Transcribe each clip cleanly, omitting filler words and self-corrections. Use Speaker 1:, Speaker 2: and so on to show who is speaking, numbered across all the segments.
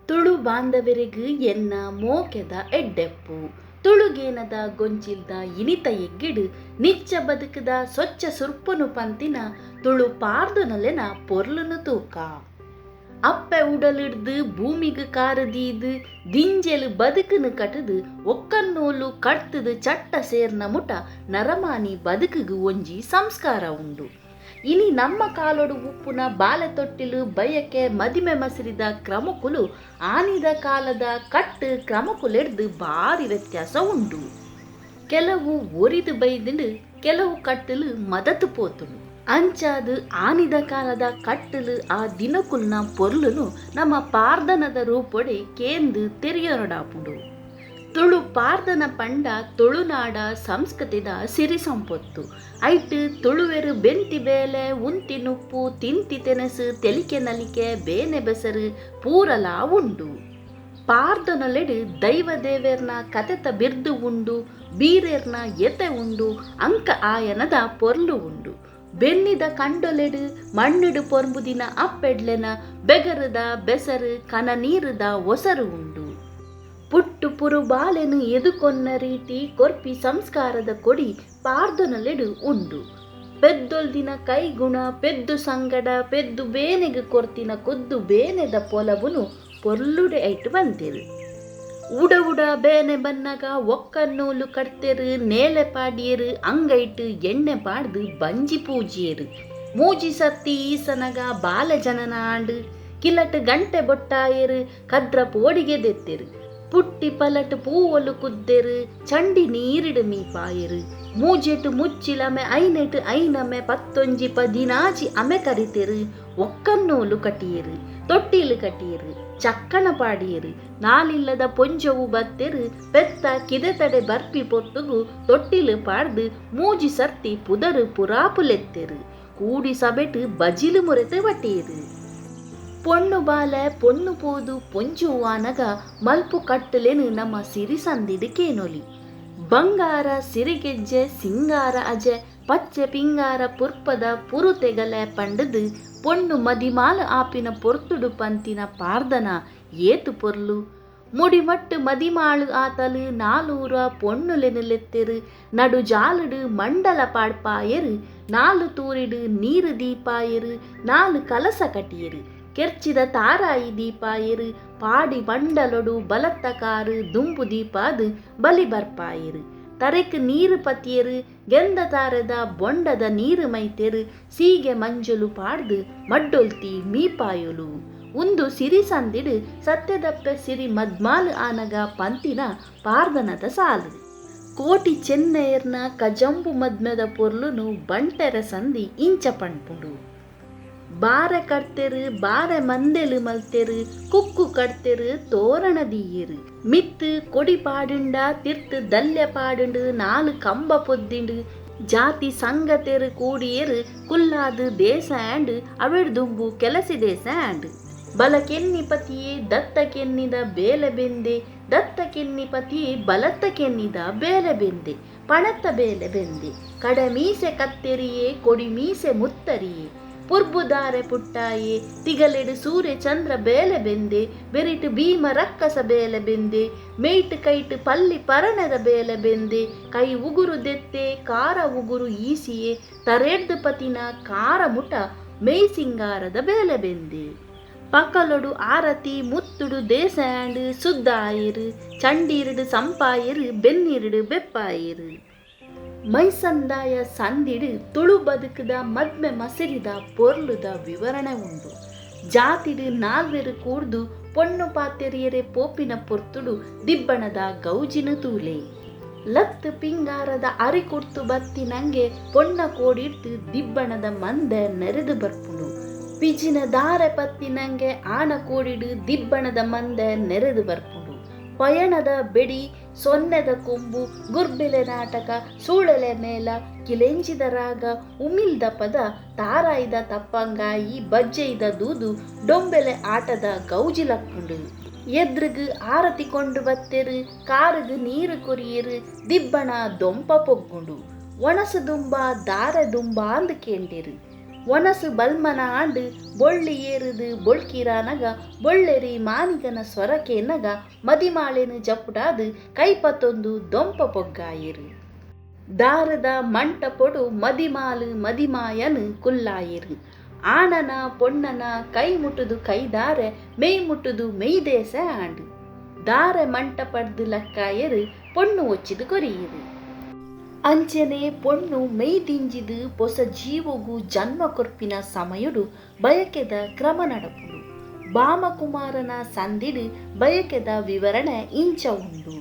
Speaker 1: ತುಳು ಬಾಂಧವೆರೆಗ್ ಎನ್ನ ಮೋಕೆದ ಎಡ್ಡೆಪ್ಪು. ತುಳುಗೇನದ ಗೊಂಚಿಲ್ದ ಇನಿತ ಎಗ್ಗೆಡ್ ನಿಚ್ಚ ಬದುಕುದ ಸೊಚ್ಚ ಸುರ್ಪುನು ಪಂತಿನ ತುಳು ಪಾರ್ದನೊಲೆನ ಪೊರ್ಲುನು ತೂಕ. ಅಪ್ಪೆ ಉಡಲಿಡ್ದ್ ಭೂಮಿಗ್ ಕಾರ್ ದೀದ್ ದಿಂಜೆಲ್ ಬದುಕುನು ಕಟುದು ಒಕ್ಕನ್ನೂಲು ಕಡ್ತುದು ಚಟ್ಟ ಸೇರ್ನ ಮುಟ ನರಮಾನಿ ಬದುಕುಗ್ ಒಂಜಿ ಸಂಸ್ಕಾರ ಉಂಡು. ಇನಿ ನಮ್ಮ ಕಾಲೊಡು ಉಪ್ಪುನ ಬಾಲೆ ತೊಟ್ಟಿಲು, ಬಯಕೆ, ಮದಿಮೆ ಮಸಿರಿದ ಕ್ರಮೊಕುಲು ಆನಿದ ಕಾಲದ ಕಟ್ಟ್ ಕ್ರಮೊಕುಲೆಡ್ದ್ ಬಾರಿ ವ್ಯತ್ಯಾಸ ಉಂಡು. ಕೆಲವು ಒರಿದ್ ಬೈದ್ಂಡ್, ಕೆಲವು ಕಟ್ಟುಲು ಮದತ್ ಪೋತುಂಡು. ಅಂಚಾದ್ ಆನಿದ ಕಾಲದ ಕಟ್ಟುಲು ಆ ದಿನೊಕುಲ್ನ ಪೊರ್ಲುನು ನಮ ಪಾರ್ದನದ ರೂಪೊಡೆ ಕೇಂದ್ ತೆರಿಯೊನೊಡಾಪುಂಡು. ತುಳು ಪಾರ್ದನ ಪಂಡ ತುಳುನಾಡ ಸಂಸ್ಕೃತಿದ ಸಿರಿ ಸಂಪೊತ್ತು. ಐಟ್ ತುಳುವೆರ್ ಬೆಂತಿ ಬೇಲೆ, ಉಂತಿ ನುಪ್ಪು, ತಿಂತಿ ತೆನಸ್, ತೆಲಿಕೆ ನಲಿಕೆ, ಬೇನೆ ಬೆಸರ್ ಪೂರಲಾ ಉಂಡು. ಪಾರ್ದನೊಲೆಡ್ ದೈವ ದೇವೆರ್ನ ಕತೆತ ಬಿರ್ದ್ ಉಂಡು, ಬೀರೆರ್ನ ಎತೆ ಉಂಡು, ಅಂಕ ಆಯನದ ಪೊರ್ಲು ಉಂಡು. ಬೆನ್ನಿದ ಕಂಡೊಲೆಡ್ ಮಣ್ಣ್ಡ್ ಪೊರ್ಂಬುದಿನ ಅಪ್ಪೆಡ್ಲೆನ ಬೆಗರ್ದ ಬೆಸರ್, ಕನನೀರ್ದ ಒಸರು ಉಂಡು. ಪುಟ್ಟು ಪುರುಬಾಲೆನ್ ಎದುಕೊನ್ನ ರೀತಿ ಕೊರ್ಪಿ ಸಂಸ್ಕಾರದ ಕೊಡಿ ಪಾರ್ದನೊಲೆಡ್ ಉಂಡು. ಪೆದ್ದೊಲ್ದಿನ ಕೈಗುಣ, ಪೆದ್ದು ಸಂಗಡ, ಪೆದ್ದು ಬೇನೆಗ್ ಕೊರ್ತಿನ ಕುದ್ದು ಬೇನೆದ ಪೊಲಬುನು ಪೊರ್ಲುಡೆ ಐಟ್ ಪಂತೆರ್. ಉಡ ಉಡ ಬೇನೆ ಬನ್ನಗ ಒಕ್ಕನ್ನೂಲು ಕಡ್ತೆರ್, ನೇಲೆ ಪಾಡ್ಯೆರ್, ಅಂಗೈಟ್ ಎಣ್ಣೆ ಪಾಡ್ದ್ ಬಂಜಿ ಪೂಜಿಯೆರ್. ಮೂಜಿ ಸರ್ತಿ ಈಸನಗ ಬಾಲೆ ಜನನ ಆಂಡ್. ಕಿಲಟ್ ಗಂಟೆ ಬೊಟ್ಟಾಯೆರ್, ಕದ್ರ ಪೋಡಿಗೆ ದೆತ್ತೆರ್. ಪುಟ್ಟಿ ಪಲಟ್ ಪೂವೊಲು ಕುದ್ದೆರ್, ಚಂಡಿ ನೀರಿಡ್ ಮೀಪಾಯೆರ್. ಮೂಜೆಟ್ ಮುಚ್ಚಿಲಮೆ, ಐನೆಟ್ ಐನಮೆ, ಪತ್ತೊಂಜಿ ಪದಿನಾಜಿ ಅಮೆ ಕರಿತೆರ್, ಒಕ್ಕನ್ನೂಲು ಕಟಿಯೆರ್, ತೊಟ್ಟಿಲ್ ಕಟಿಯೆರ್, ಚಕ್ಕಣ ಪಾಡಿಯೆರ್. ನಾಲಿಲ್ಲದ ಪೊಂಜೊವು ಬತ್ತೆರ್, ಪೆತ್ತ ಕಿದೆತಡೆ ಬರ್ಪಿ ಪೊರ್ತುಗು ತೊಟ್ಟಿಲ್ ಪಾಡ್ದ್ ಮೂಜಿ ಸರ್ತಿ ಪುದರ್ ಪುರಾಪುಲೆತ್ತೆರ್. ಕೂಡಿ ಸಭೆಟ್ ಬಜಿಲ್ ಮುರೆತ್ ಬಟಿಯೆರ್. ಪೊಣ್ಣು ಬಾಲೆ ಪೊಣ್ಣು ಪೋದು ಪೊಂಜುವಾನಗ ಮಲ್ಪು ಕಟ್ಟುಲೆನ್ ನಮ್ಮ ಸಿರಿ ಸಂದಿಡ್ ಕೇನೊಲಿ. ಬಂಗಾರ ಸಿರಿಗೆಜ್ಜೆ ಸಿಂಗಾರ ಅಜೆ ಪಚ್ಚೆ ಪಿಂಗಾರ ಪುರ್ಪದ ಪುರು ತೆಗಲೆ ಪಂಡುದು ಪೊಣ್ಣು ಮದಿಮಾಲ್ ಆಪಿನ ಪೊರ್ತುಡು ಪಂತಿನ ಪಾರ್ದನ ಏತ್ ಪೊರ್ಲು. ಮುಡಿಮಟ್ಟ್ ಮದಿಮಾಳು ಆತಲ್ ನಾಲೂರ ಪೊಣ್ಣುಲೆನ್ ಲೆತ್ತೆರ್, ನಡು ಜಾಲುಡು ಮಂಡಲ ಪಾಡ್ಪಾಯೆರ್, ನಾಲ್ ತೂರಿಡ್ ನೀರು ದೀಪಾಯೆರ್, ನಾಲ್ ಕಲಸ ಕಟಿಯೆರ್, ಕೆರ್ಚಿದ ತಾರಾಯಿ ದೀಪಾಯೆರ್, ಪಾಡಿ ಮಂಡಲೊಡು ಬಲತ್ತ ಕಾರ್ ದುಂಬು ದೀಪಾದ್ ಬಲಿ ಬರ್ಪಾಯೆರ್, ತರೆಕ್ ನೀರ್ ಪತಿಯೆರ್, ಗೆಂದ ತಾರೆದ ಬೊಂಡದ ನೀರ್ ಮೈತೆರ್, ಸೀಗೆ ಮಂಜೊಲು ಪಾಡ್ದ್ ಮಡ್ಡೊಲ್ತಿ ಮೀಪಾಯೊಲು. ಉಂದು ಸಿರಿ ಸಂದಿಡ್ ಸತ್ಯದಪ್ಪೆ ಸಿರಿ ಮದ್ಮಾಲ್ ಆನಗ ಪಂತಿನ ಪಾರ್ದನದ ಸಾಲು. ಕೋಟಿ ಚೆನ್ನಯೆರ್ನ ಕಜಂಬು ಮದ್ಮೆದ ಪೊರ್ಲುನು ಬಂಟೆರೆ ಸಂದಿ ಇಂಚ ಪನ್ಪುಂಡು. ಬಾರೆ ಕಡ್ತೆರ್ ಬಾರೆ ಮಂದೆಲು ಮಲ್ತೆರ್, ಕುಕ್ಕು ಕಡ್ತೆರ್ ತೋರಣ ದೀಯೆರ್, ಮಿತ್ತ್ ಕೊಡಿ ಪಾಡಿಂಡ ತಿರ್ತ್ ದಲ್ಯ ಪಾಡಿಂಡ್, ನಾಲ್ ಕಂಬ ಪೊದ್ದಿಂಡ್, ಜಾತಿ ಸಂಗತೆರ್ ಕೂಡಿಯೆರ್, ಕುಲ್ಲಾದ್ ದೇಸ ಆಂಡ್ ಅವೆಡ್ ದುಂಬು ಕೆಲಸಿ ದೇಸ ಆಂಡ್. ಬಲ ಕೆನ್ನಿ ಪತಿಯೇ ದತ್ತ ಕೆನ್ನಿದ ಬೇಲೆ ಬೆಂದೆ, ದತ್ತ ಕೆನ್ನಿ ಪತಿಯೇ ಬಲತ್ತ ಕೆನ್ನಿದ ಬೇಲೆ ಬೆಂದೆ, ಪಣತ್ತ ಬೇಲೆ ಬೆಂದೆ, ಕಡೆ ಮೀಸೆ ಕತ್ತೆರಿಯೇ ಕೊಡಿ ಮೀಸೆ ಮುತ್ತರಿಯೇ, ಪುರ್ಬುದಾರೆ ಪುಟ್ಟಾಯೆ, ತಿಗಲೆಡ್ ಸೂರ್ಯ ಚಂದ್ರ ಬೇಲೆ ಬೆಂದೆ, ಬೆರಿಟ್ ಭೀಮ ರಕ್ಕಸ ಬೇಲೆ ಬೆಂದೆ, ಮೇಯ್ಟ್ ಕೈಟ್ ಪಲ್ಲಿ ಪರಣದ ಬೇಲೆ ಬೆಂದೆ, ಕೈ ಉಗುರು ದೆತ್ತೆ ಕಾರ ಉಗುರು ಈಸಿಯೆ, ತರೆಡ್ದ್ ಪತಿನ ಕಾರ ಮುಟ ಮೆಯ್ ಸಿಂಗಾರದ ಬೇಲೆ ಬೆಂದೆ. ಪಕಲೊಡು ಆರತಿ ಮುತ್ತುಡು ದೇಸಾಂಡ್ ಸುದ್ದ ಆಯೆರ್, ಚಂಡೀರ್ಡ್ ಸಂಪಾಯೆರ್, ಬೆನ್ನೀರ್ಡ್ ಬೆಪ್ಪಾಯೆರ್. ಮೈಸಂದಾಯ ಸಂದಿಡ್ ತುಳು ಬದುಕುದ ಮದ್ಮೆ ಮಸಿರಿದ ಪೊರ್ಲುದ ವಿವರಣೆ ಉಂಡು. ಜಾತಿಡ್ ನಾಲ್ವೆರ್ ಕೂಡ್ದು ಪೊಣ್ಣು ಪಾತೆರಿಯರೆ ಪೋಪಿನ ಪೊರ್ತುಡು ದಿಬ್ಬಣದ ಗೌಜಿನ ತೂಲೆ. ಲತ್ತ್ ಪಿಂಗಾರದ ಅರಿ ಕುಡ್ತು ಬತ್ತಿನಂಗೆ ಪೊಣ್ಣ ಕೋಡಿಡ್ದ್ ದಿಬ್ಬಣದ ಮಂದೆ ನೆರೆದ್ ಬರ್ಪುಂಡು. ಪಿಜಿನ ದಾರೆ ಪತ್ತಿನಂಗೆ ಆಣ ಕೋಡಿಡ್ ದಿಬ್ಬಣದ ಮಂದೆ ನೆರೆದ್ ಬರ್ಪುಂಡು. ಪಯಣದ ಬೆಡಿ, ಸೊನ್ನೆದ ಕೊಂಬು, ಗುರ್ಬೆಲೆ ನಾಟಕ, ಸೂಳೆಲೆ ಮೇಳ, ಕಿಲೆಂಜಿದ ರಾಗ, ಉಮಿಲ್ದ ಪದ, ತಾರಾಯಿದ ತಪ್ಪಂಗಾಯಿ, ಬಜ್ಜೆಯ್ದ ದೂದು, ಡೊಂಬೆಲೆ ಆಟದ ಗೌಜಿ ಲಕ್ಕುಂಡು. ಎದ್ರುಗ್ ಆರತಿ ಕೊಂಡು ಬತ್ತೆರ್, ಕಾರುಗ್ ನೀರು ಕೊರಿಯೆರ್, ದಿಬ್ಬಣ ದೊಂಪ ಪೊಗ್ಗುಂಡು. ಒಣಸು ದುಂಬ ದಾರೆ ದುಂಬಾಂದ್ ಕೇಂಡೆರ್. ಒಣಸ್ ಬಲ್ಮನ ಆಂಡ್ ಬೊಳ್ಳಿ ಏರುದು ಬೊಳ್ಕಿರಾನಗ ಬೊಳ್ಳೆರಿ ಮಾನಿಗನ ಸ್ವರ ಕೇನ್ನಗ ಮದಿಮಾಳೆನ್ ಜಪುಡಾದ್ ಕೈ ಪತ್ತೊಂದು ದೊಂಪ ಪೊಗ್ಗಾಯೆರ್. ದಾರದ ಮಂಟಪೊಡು ಮದಿಮಾಲ್ ಮದಿಮಾಯನ್ ಕುಲ್ಲಾಯೆರ್. ಆಣನ ಪೊಣ್ಣನ ಕೈ ಮುಟ್ಟುದು ಕೈದಾರೆ ಮೆಯ್ ಮುಟ್ಟುದು ಮೆಯ್ದೇಸೆ ಆಂಡ್. ದಾರೆ ಮಂಟಪಡ್ದ್ ಲಕ್ಕಾಯೆರ್ ಪೊಣ್ಣು ಒಚ್ಚಿದ್ ಕೊರಿಯೆರ್. ಅಂಚೆನೆ ಪೊಣ್ಣು ಮೆಯ್ ದಿಂಜಿದ್ ಪೊಸ ಜೀವೊಗು ಜನ್ಮ ಕೊರ್ಪಿನ ಸಮಯೊಡು ಬಯಕೆದ ಕ್ರಮ ನಡಪುಂಡು. ಬಾಮಕುಮಾರನ ಸಂದಿಡ್ ಬಯಕೆದ ವಿವರಣೆ ಇಂಚ ಉಂಡು.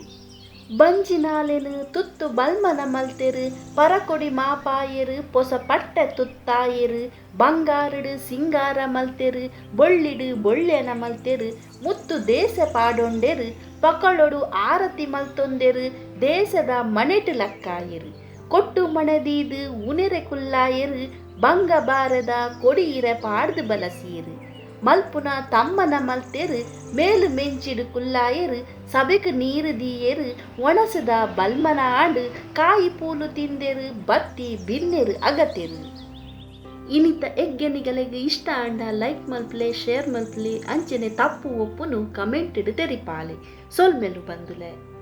Speaker 1: ಬಂಜಿನಾಲೆನ್ ತುತ್ತು ಬಲ್ಮನ ಮಲ್ತೆರ್ ಪರಕೊಡಿ ಮಾಪಾಯೆರ್ ಪೊಸ ಪಟ್ಟೆ ತುತ್ತಾಯೆರ್ ಬಂಗಾರುಡು ಸಿಂಗಾರ ಮಲ್ತೆರ್ ಬೊಳ್ಳಿಡ್ ಬೊಳ್ಳೆನ ಮಲ್ತೆರ್ ಮುತ್ತು ದೇಸೆ ಪಾಡೊಂಡೆರ್ ಪಕಳೊಡು ಆರತಿ ಮಲ್ತೊಂದೆರ್ ದೇಸೆದ ಮಣೆಟ್ ಲಕ್ಕಾಯೆರ್ ಕೊಟ್ಟು ಮಣೆ ದೀದ್ ಉನೆರೆ ಕುಲ್ಲಾಯೆರ್ ಬಂಗ ಬಾರೆದ ಕೊಡಿ ಇರೆ ಪಾಡ್ದ್ ಬಲಸಿಯೆರ್ ಮಲ್ಪುನ ತಮ್ಮನ ಮಲ್ತೆರ್ ಮೇಲು ಮೆಂಚಿಡ್ ಕುಲ್ಲಾಯೆರ್ ಸಬೆಕ್ ನೀರ್ ದೀಯೆರ್ ಒಣಸ್ದ ಬಲ್ಮನ ಆಂಡ್ ಕಾಯಿ ಪೂಲು ತಿಂದೆರ್ ಬತ್ತಿ ಬಿನ್ನೆರ್ ಅಗತೆರ್. ಇನಿತ ಎಗ್ಗೆ ನಿಗಲೆಗ್ ಇಷ್ಟ ಆಂಡ ಲೈಕ್ ಮಲ್ಪುಲೆ, ಶೇರ್ ಮಲ್ಪುಲೆ, ಅಂಚೆನೆ ತಪ್ಪು ಒಪ್ಪುನು ಕಮೆಂಟ್ ಡ್ ತೆರಿಪಾಲೆ. ಸೊಲ್ಮೆಲು ಬಂಧುಲೆ.